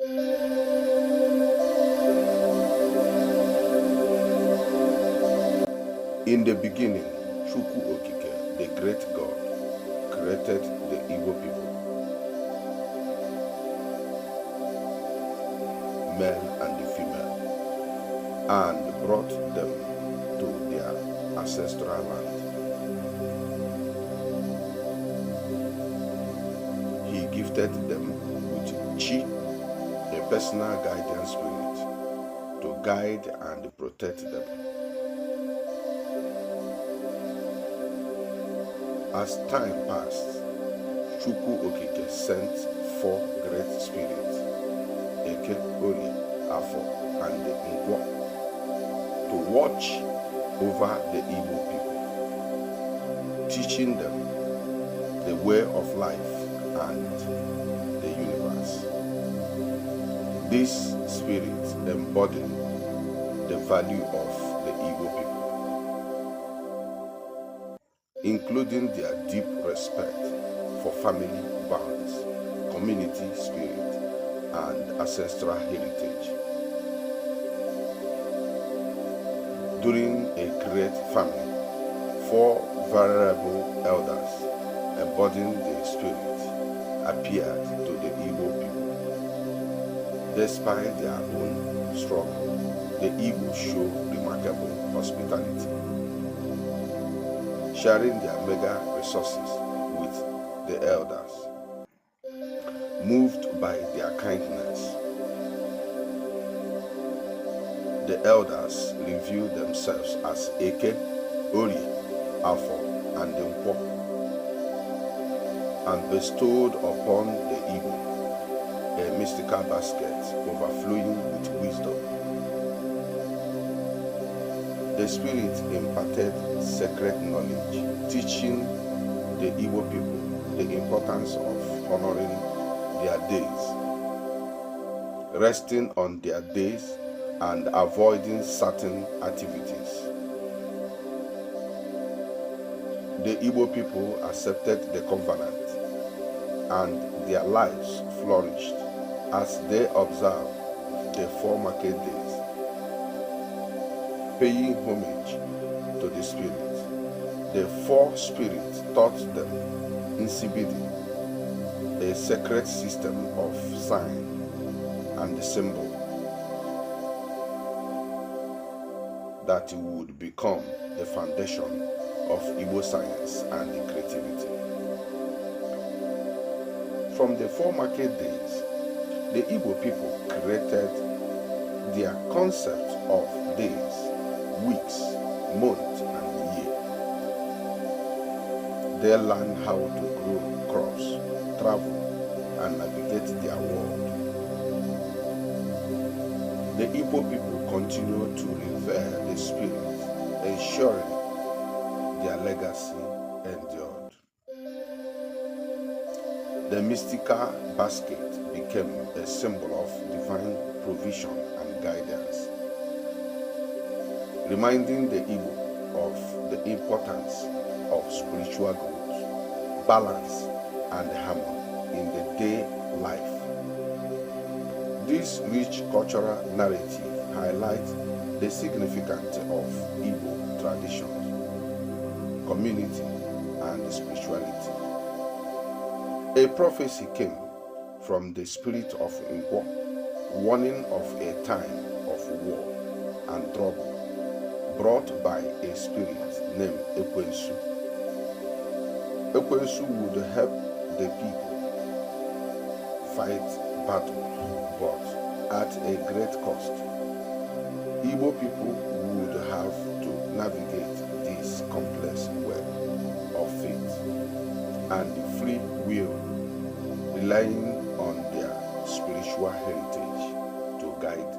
In the beginning, Chukwu Okike, the great God, created the Igbo people, male and the female, and brought them to their ancestral land. He gifted them with Chi, a personal guardian spirit, to guide and protect them. As time passed, Chukwu Okike sent four great spirits, Eke, Orie, Afo, and Nkwo, to watch over the Igbo people, teaching them the way of life and the universe. This spirit embodied the value of the Igbo people, including their deep respect for family bonds, community spirit, and ancestral heritage. During a great famine, four venerable elders embodying the spirit appeared to the Igbo people. Despite their own struggle, the Igbo showed remarkable hospitality, sharing their meager resources with the elders. Moved by their kindness, the elders revealed themselves as Eke, Orie, Afo, and Nkwo, and bestowed upon the Igbo a mystical basket overflowing with wisdom. The spirit imparted sacred knowledge, teaching the Igbo people the importance of honoring their days, resting on their days, and avoiding certain activities. The Igbo people accepted the covenant, and their lives flourished as they observed the four market days, paying homage to the spirit. The four spirits taught them Nsibidi, a sacred system of sign and symbol that would become the foundation of Igbo science and creativity. From the four market days, the Igbo people created their concept of days, weeks, months, and year. They learned how to grow crops, travel, and navigate their world. The Igbo people continue to revere the spirit, ensuring their legacy endured. The mystical basket became a symbol of divine provision and guidance, reminding the Igbo of the importance of spiritual growth, balance, and harmony in the day life. This rich cultural narrative highlights the significance of Igbo traditions, community, and spirituality. A prophecy came from the spirit of Nkwo, warning of a time of war and trouble brought by a spirit named Ekwensu. Ekwensu would help the people fight battles, but at a great cost. Igbo people would have to navigate this complex web of fate and free will, relying on their spiritual heritage to guide